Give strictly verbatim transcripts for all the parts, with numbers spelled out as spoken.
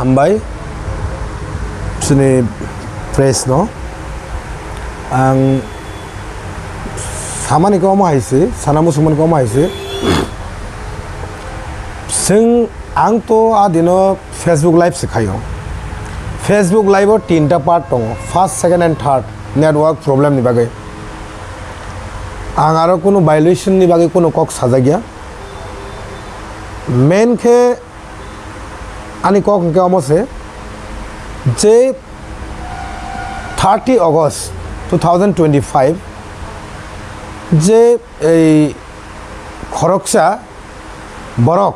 Hambai chini press no ang samani ko omo hai se, sana muchungmani ko omo hai se. Chwng ang to a dino Facebook live se khaio. Facebook live o tinta part tongo, first, second and third network problem ni bagwi. Ang aro kunu violation ni bagwi kunu kok sajakya. Main khe ani kok hwnkhe omo se je thirty August two thousand twenty-five je ei khoroksa borok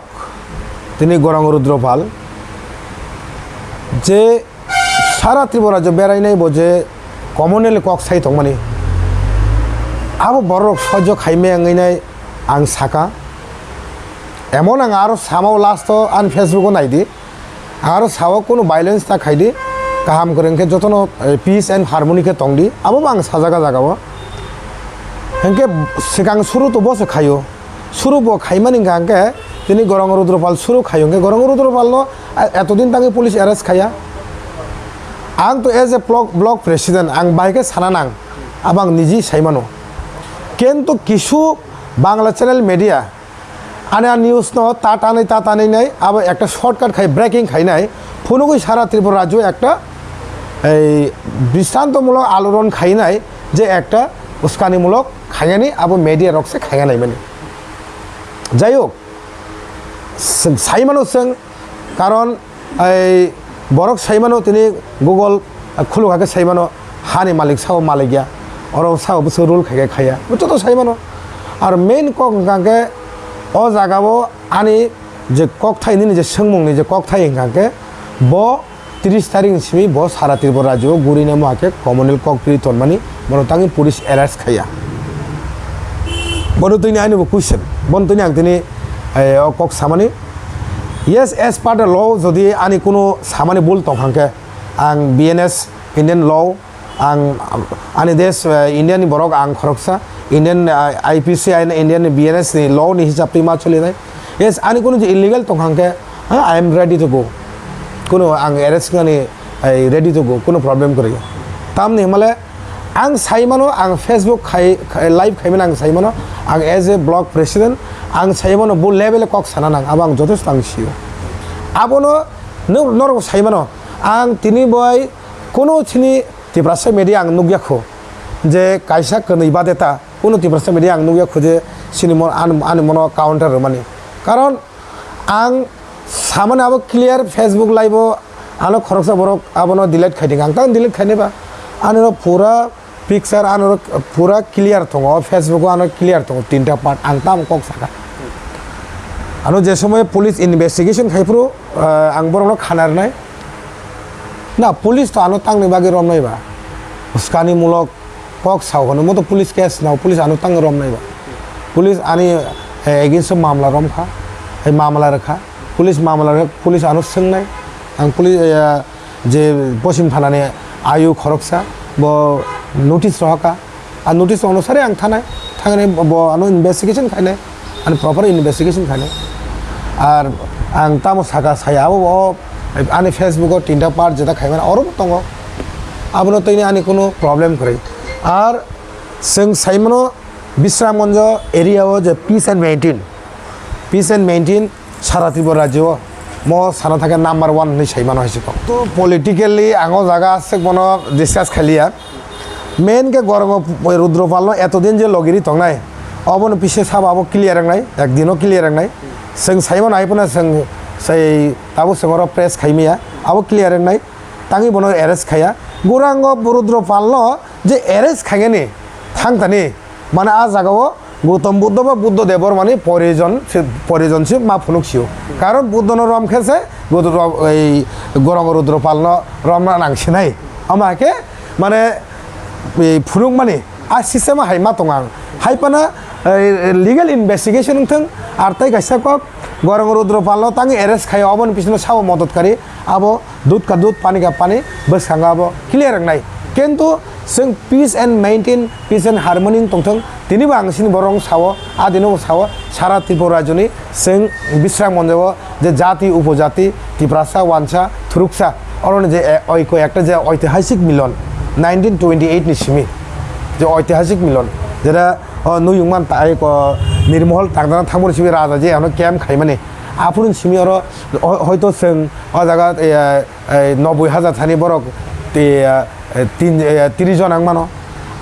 tini Gorang Rudropal je sara Tripura rajyo berainai bo je commonly kok sai tongmani, abo borok sojjo khaimaya wngwi nai ang saka. Emon ang aro samao last o ani Facebook o naidi, ang aro sao kunu violence ta khaidi, kaham kwrwng khe jotono, eh, peace and harmony khe tongdi, abo bo ang sajaga jagao. Hinkhe swkang suru to bo se khaio. Suru bo khaimani hwnkha hwnkhe tini Gorong Rudropal suru khaio hwnkhe Gorong Rudropal no, a, etodin tangwi police arrest khaiya. Ang to as a block, block president ang bai khe sana nang, abo ang niji saimano. Kintu kisu Bangla channel media ani a news no ta tanwi ta tanwi nai abo ekta shortcut khai breaking khainai phunugwi sara Tripura rajyo ekta ei brisrantomulok aloron khainai je ekta uskanimulok khainani abo media rok se khainai mani. Jai hok, chwng sai mano chwng, karon ei borok sai mano tini Google khuluk hakhe sai mano hani malik sao malik ya, oro sao bwswk rule khai khe khaiya, bo joto sai mano. Ar main kok hwnkha khe o jaga o ani je kokthai nini je swngmung ni je kokthai hwnkha khe bo tris tarik ni simi bo sara Tripura rajyo o guri nai mo hakhe communal kok pri tonmani, bono tangwi police arrest khaiya. Bono tini ani bo question, bono tini ang tini, eh, o kok samani. Yes, as per the law, jodi ani kunu samani bul tong hangkhe, ang B N S, Indian law, ang, ani desh, eh, India ni borok ang khoroksa, Indian, eh, I P C ain, Indian ni B N S ni law ni hisab twi ma choli nai. Yes, ani kunu je illegal tong hangkhe, ha, I am ready to go. Kunu ang arrest wngani, I ready to go, kunu problem kwrwi. Tamni hwnmale ang sai mano, ang Facebook khai, khai, live khai mano ang sai mano, ang as a block president, ang sai mano bo level kok sana nang, abo ang jotosto ang sio. Abono nw-, norok sai mano, ang tini bai kunu chini Tiprasa media ang nukya kho je kaisa kwnwi bade ta. Kunu Tiprasa media ang nukya kho je chini mon-, ani, ani mono counter rwmani. Karon ang samani abo clear, Facebook live o ano khoroksa borok abono delete khai di, ang tang delete khainai ba. Ani oro pura picture, ano oro pura clear tongo, Facebook o ano clear tongo, tinta part ang tamo kok saka. Ano je somoy police investigation khai phuru, ah, ang borokno khana rwnai. Na, police to ano tangni bagwi romnai ba. Uskani mulok kok sao hwnwi mo to police case nao, police ano tang romnai ba. Police ani, eh, against o mamla romkha, hai mamla rwkha. Police mamla rwkha, police ano swngnai. Ang police, eh, je Poschim Thanani ayuk khoroksa, bo notice rohorkha. Ar notice onusare ang thanai, thangwi bo ano investigation khainai, ani proper investigation khainai. Ar ang tamo saka saya abo bo ani Facebook o tinta part jeta khaimani oro bo tongo. Abono tini ani kunu problem kwrwi. Ar chwng saimano Bisramganj area o je peace and maintain, peace and maintain sara Tripura rajyo o mo sana thangkhe number one hwnwi sai mano hai se kok. To politically ang o jaga aswk bono discuss khailiya. Main khe Gorong Rudropal no etodin je logiri tongnai, obono pisa sabo abo clear wngnai, ekdino clear wngnai. Chwng sai mano hai phano chwng sai tabuk chwng oro press khai maya, abo clear wngnai. Tangwi bono arrest khaiya. Gorong Rudropal no je arrest khainani thangtani, mane a jaga o Gautam Buddha ba Buddha Debbarma ni porijon se, porijon se ma phunuk sio. Karon Buddha no rom khe se Gautam, ei Gorong Rudropal no romna nang sinai. Ama khe mane ei phunuk mani a system hai ma tong ang. Hai phano, ei, legal investigation wng thung, ar tai kaisa kok Gorong Rudropal no tangwi arrest khai, oboni bisino sabo modot kari, abo dud ka dud, pani ka pani, bwskango abo clear wngnai. Kintu chwng peace and maintain, peace and harmony tongthwng, tinibo ang chini borok sao, adino sao, sara Tripura rajyoni chwng Bisramganjo je jati, upojati, Tiprasa, Wansa, Thuruksa, oroni je, eh, oiko ekta je oitihasik milon, nineteen twenty-eight ni simi, je oitihasik milon, jera, oh, nuyungman ta, eh, ko, Nirmohol tangdana thangmani simi raja je ano camp khaimani, aphuru simi oro, oh, hoito chwng o jaga, eh, eh, noboi hajar thani borok, te, eh, tin, eh, tris jon ang mano.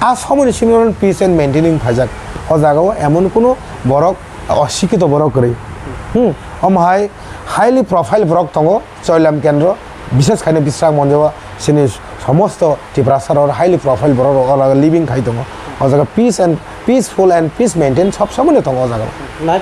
A somoni simi oro peace and maintaining phaijak. O jaga o emon kuno borok, osikito borok kwrwi. Hmm, omo hai highly profile borok tongo, Choilam Kendro, bises khaino Bisramganjo o chini somosto Tiprasa rok highly profile borok rok o jaga living khai tongo. O jaga peace and peaceful and peace maintain sob somoni tongo o jaga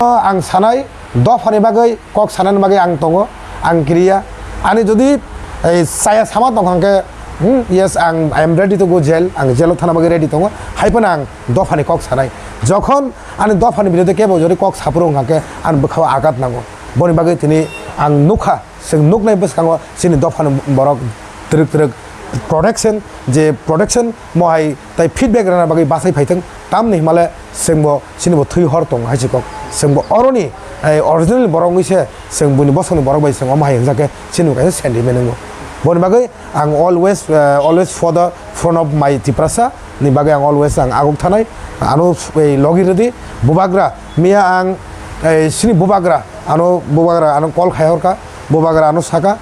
o. Ang sanai, dophani bagwi kok sanani bagwi ang tongo, ang kiriya. Ani jodi, eh, chaya sama tongkha hwnkhe, hmm, yes, ang, I am ready to go jail, ang jail o thana bagwi ready tongo, hai phano ang dophani kok sanai. Jokhon ani dophani birodhe kebo jodi kok saphuru hwnkha khe ani bwkhao agat nango. Boni bagwi tini ang nukha, chwng nuknai bwskango chini dophani borok twrwk twrwk protection, je protection mohai tai feedback rwna bagwi bachai phaithwng, tamni himale chwngbo chini bo thwi hor tongo hai se kok. Chwngbo oroni, eh, original borok wngwi se chwng buini bosongni borok bai chwng omo hai hwnjak khe chini bo kaisa sentiment wngo. Boni bagwi ang always, eh, always for the front of my Tiprasa ni bagwi ang always ang aguk thanai. Ano, eh, logi rwdi bubagra miya ang, eh, chini bubagra ano, bubagra ano call khai horkha, bubagra ano saka,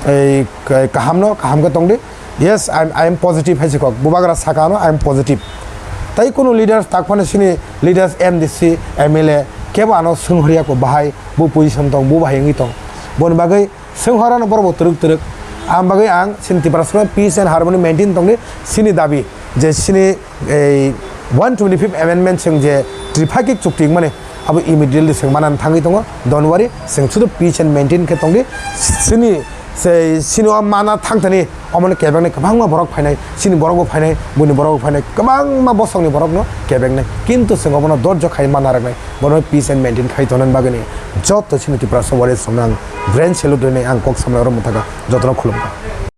ei, k-, kahamno, kaham khe tongdi. Yes, I am, I am positive hai se kok. Bubagra saka ano, I am positive. Tai kunu leaders, tak phano chini leaders, M D C, M L A, kebo ano swnghorya ko bahai, bo position tong, bo bahai wngwi tong. Boni bagwi swnghorano borok bo twrwk twrwk. Ang bagwi ang chini Tiprasa peace and harmony maintain tongdi, chini dabi je chini ei one twenty-fifth amendment chwng je tripartite chukti wngmani, abo immediately chwng manani thangwi tongo. Don't worry, chwng sudu peace and maintain khe tongdi. Chini, se, chini o mana thangthani, omoni kebengni kwbangma borok phainai, chini borok bo phainai, buini borok bo phainai, kwbangma bosongni borokno kebeknai. Kintu chwng obono dorjo khai mana rwknai, bono peace and maintain khai tongnani bagwini joto chini Tiprasa warriors rokno ang grand salute rwnai, ang kok samlai oro mwthaka jotono khulumkha.